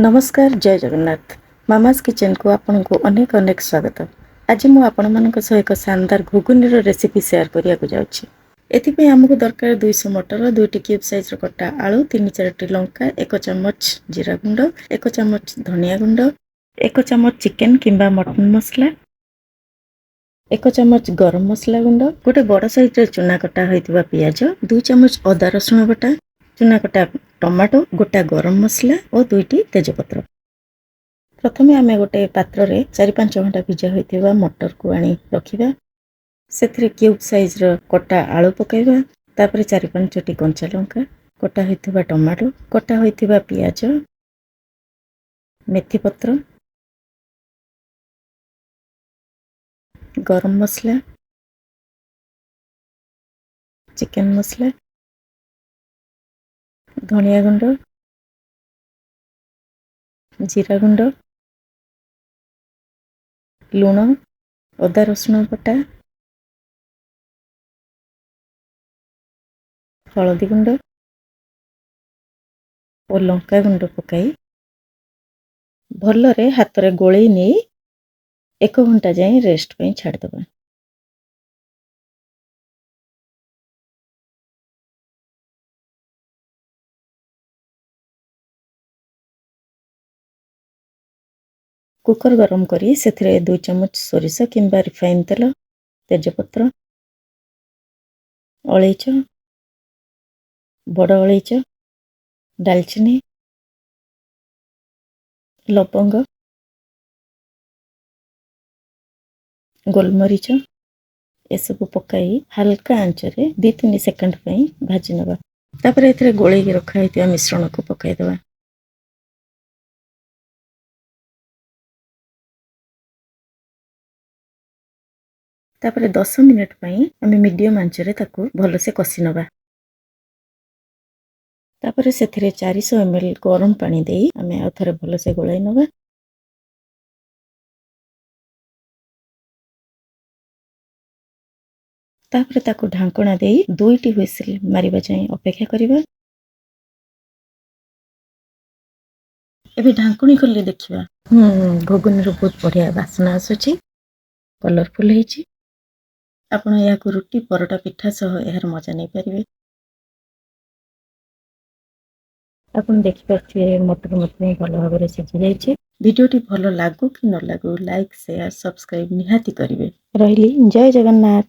ନମସ୍କାର, ଜୟ ଜଗନ୍ନାଥ। ମାମାସ୍ କିଚେନକୁ ଆପଣଙ୍କୁ ଅନେକ ଅନେକ ସ୍ୱାଗତ। ଆଜି ମୁଁ ଆପଣମାନଙ୍କ ସହ ଏକ ଶାନଦାର ଘୁଗୁନିର ରେସିପି ସେୟାର କରିବାକୁ ଯାଉଛି। ଏଥିପାଇଁ ଆମକୁ ଦରକାର 200 ମଟର, 2ଟି କ୍ୟୁବ୍ ସାଇଜ୍ର କଟା ଆଳୁ, 3-4ଟି ଲଙ୍କା, 1 ଚାମଚ ଜିରା ଗୁଣ୍ଡ, 1 ଚାମଚ ଧନିଆ ଗୁଣ୍ଡ, 1 ଚାମଚ ଚିକେନ୍ କିମ୍ବା ମଟନ୍ ମସଲା, 1 ଚାମଚ ଗରମ ମସଲା ଗୁଣ୍ଡ, ଗୋଟେ ବଡ଼ ସାଇଜ୍ର ଚୁନା କଟା ହୋଇଥିବା ପିଆଜ, 2 ଚାମଚ ଅଦା ରସୁଣ ବଟା, ଚୁନା କଟା ଟମାଟୋ, ଗୋଟା ଗରମ ମସଲା ଓ 2ଟି ତେଜପତ୍ର। ପ୍ରଥମେ ଆମେ ଗୋଟେ ପାତ୍ରରେ 4-5 ଘଣ୍ଟା ଭିଜା ହୋଇଥିବା ମଟରକୁ ଆଣି ରଖିବା। ସେଥିରେ କ୍ୟୁବ୍ ସାଇଜ୍ର କଟା ଆଳୁ ପକାଇବା। ତାପରେ 4-5ଟି କଞ୍ଚା ଲଙ୍କା, କଟା ହୋଇଥିବା ଟମାଟୋ, କଟା ହୋଇଥିବା ପିଆଜ, ମେଥି ପତ୍ର, ଗରମ ମସଲା, ଚିକେନ୍ ମସଲା, ଧନିଆ ଗୁଣ୍ଡ, ଜିରା ଗୁଣ୍ଡ, ଲୁଣ, ଅଦା ରସୁଣ ବଟା, ହଳଦୀ ଗୁଣ୍ଡ ଓ ଲଙ୍କା ଗୁଣ୍ଡ ପକାଇ ଭଲରେ ହାତରେ ଗୋଳେଇ ନେଇ 1 ଘଣ୍ଟା ଯାଏଁ ରେଷ୍ଟ ପାଇଁ ଛାଡ଼ିଦେବା। କୁକର ଗରମ କରି ସେଥିରେ 2 ଚାମଚ ସୋରିଷ କିମ୍ବା ରିଫାଇନ୍ ତେଲ, ତେଜପତ୍ର, ଅଳେଇଚ, ବଡ଼ ଅଳେଇଚ, ଡାଲଚିନି, ଲବଙ୍ଗ, ଗୋଲମରିଚ ଏସବୁ ପକାଇ ହାଲକା ଆଞ୍ଚରେ 2-3 ସେକେଣ୍ଡ ପାଇଁ ଭାଜି ନେବା। ତାପରେ ଏଥିରେ ଗୋଳେଇକି ରଖା ହୋଇଥିବା ମିଶ୍ରଣକୁ ପକାଇଦେବା। ତାପରେ 10 ମିନିଟ୍ ପାଇଁ ଆମେ ମିଡ଼ିୟମ୍ ଆଞ୍ଚରେ ତାକୁ ଭଲସେ କଷି ନେବା। ତାପରେ ସେଥିରେ 400 ଏମ୍ ଏଲ୍ ଗରମ ପାଣି ଦେଇ ଆମେ ଆଉ ଥରେ ଭଲସେ ଗୋଳାଇ ନେବା। ତାପରେ ତାକୁ ଢାଙ୍କଣା ଦେଇ 2ଟି ହୁଇସିଲ୍ ମାରିବା ଯାଏଁ ଅପେକ୍ଷା କରିବା। ଏବେ ଢାଙ୍କୁଣୀ ଖୋଲି ଦେଖିବା। ଘୁଗୁନିର ବହୁତ ବଢ଼ିଆ ବାସ୍ନା ଆସୁଛି, କଲରଫୁଲ୍ ହେଇଛି। ଆପଣ ଏହାକୁ ରୁଟି, ପରଟା, ପିଠା ସହ ଏହାର ମଜା ନେଇପାରିବେ। ଆପଣ ଦେଖିପାରୁଥିବେ ମଟର ମଧ୍ୟ ଭଲ ଭାବରେ ସିଝି ଯାଇଛି। ଭିଡ଼ିଓଟି ଭଲ ଲାଗୁ କି ନ ଲାଗୁ ଲାଇକ୍, ସେୟାର, ସବସ୍କ୍ରାଇବ୍ ନିହାତି କରିବେ। ରହିଲି, ଜୟ ଜଗନ୍ନାଥ।